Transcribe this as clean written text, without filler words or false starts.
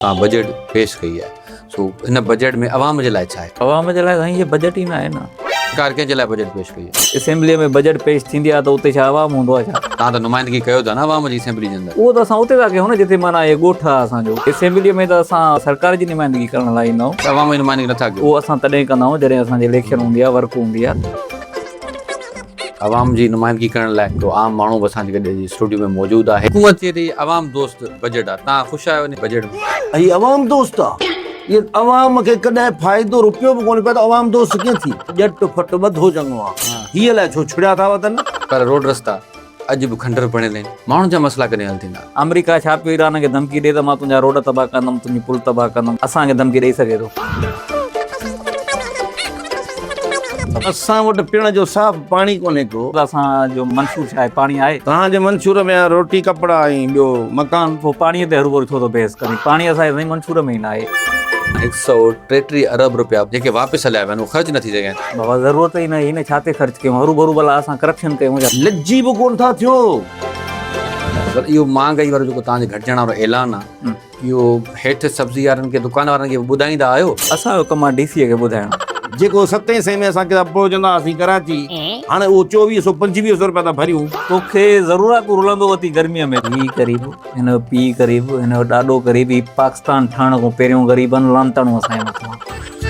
توهان بجيٽ پيش ڪئي آهي سو ان بجيٽ ۾ عوام جي لاء ڇا آهي؟ عوام جي لاء سائين هي بجيٽ ئي ناهي نه. سرڪار ڪنهن جي لاء بجيٽ پيش ڪئي آهي؟ اسيمبليء ۾ بجيٽ پيش ٿيندي آهي ته اتي ڇا عوام هوندو آهي ڇا؟ توهان ته نمائندگي ڪيو ٿا نه عوام جي اسيمبلي جي اندر. اهو ته اسان اتي ٿا ڪيون نه جتي معنيٰ اهي ڳوٺ آهي اسان جو. اسيمبليء ۾ ته اسان سرڪار جي نمائندگي ڪرڻ لاء ايندا آهيون. ته عوام جي نمائندگي نٿا ڪيو. اهو اسان تڏهن ڪندا آهيون جڏهن اسان جي اليڪشن هوندي آهي ورڪ هوندي آهي. عوام جي نمائندگي ڪرڻ لاء هڪڙو عام ماڻهو به اسان جي گڏ اسٽوڊيو ۾ موجود آهي. حڪومت چئي ٿي عوام دوست بجيٽ آ، توهان خوش آهيو ان بجيٽ ۾؟ هي عوام دوست آ، اهي عوام کي ڪڏهن فائدو روپيو به ڪونه پيو ته عوام دوست ڪيئن ٿي؟ ڄٽ ڦٽ ٻڌو چڱو آ، هي الائي ڇو ڇڙيا ٿا وتن. پر روڊ رستا اڄ به کنڊر بڻيل آهن، ماڻهن جا مسئلا ڪڏهن حل ٿيندا؟ آمريڪا ڇا پيو ايران کي ڌمڪي ڏي ته مان تنهنجا روڊ تباهه ڪندم، تنهنجي پل تباهه ڪندم، اسان کي ڌمڪي ڏئي سگهي ٿو؟ اسان وٽ پيئڻ جو صاف پاڻي ڪونهي ڪو. اسان جو منشور ڇا آهي؟ پاڻي آهي. توهان جي منشور ۾ آهي روٽي، ڪپڙا ۽ ٻيو مڪان. پوء پاڻيء تي هروڀرو ڇو ٿو بحث ڪرين؟ پاڻي اسان جي سائين منشور ۾ ئي ناهي. هڪ سئو ٽيٽيهه ارب رپيا جيڪي واپس هليا ويا آهن اهي خرچ نه ٿي سگهيا آهن. بابا ضرورت ئي نه هئي نه ڇا تي خرچ ڪيون؟ هروڀرو ڀلا اسان ڪرپشن ڪيون ڇا؟ لڄي به ڪونه ٿا ٿيو. پر اهو مهانگائي وارو جيڪو توهان جي گهٽجڻ وارو اعلان آهي اهو هيٺ سبزي وارن کي دڪان وارن کي به ٻڌائيندا آهيو؟ اسان جو ڪم آهي ڊي سيء کي ٻڌائڻ. جيڪو ستين سئين ۾ اسان ڪتاب پهچندا هئاسين ڪراچي، هاڻي اهو چوويهه سئو پنجويهه سئو رپيا ٿا ڀريون. توکي ضرور آ ڪو رلندو وتي گرميء ۾. هي غريب، هن جو پيء غريب، هن جو ڏاڏو غريب، هي پاڪستان ٺهڻ کان پهريون غريب آهن، لعنتاڻو اسان جي مٿان.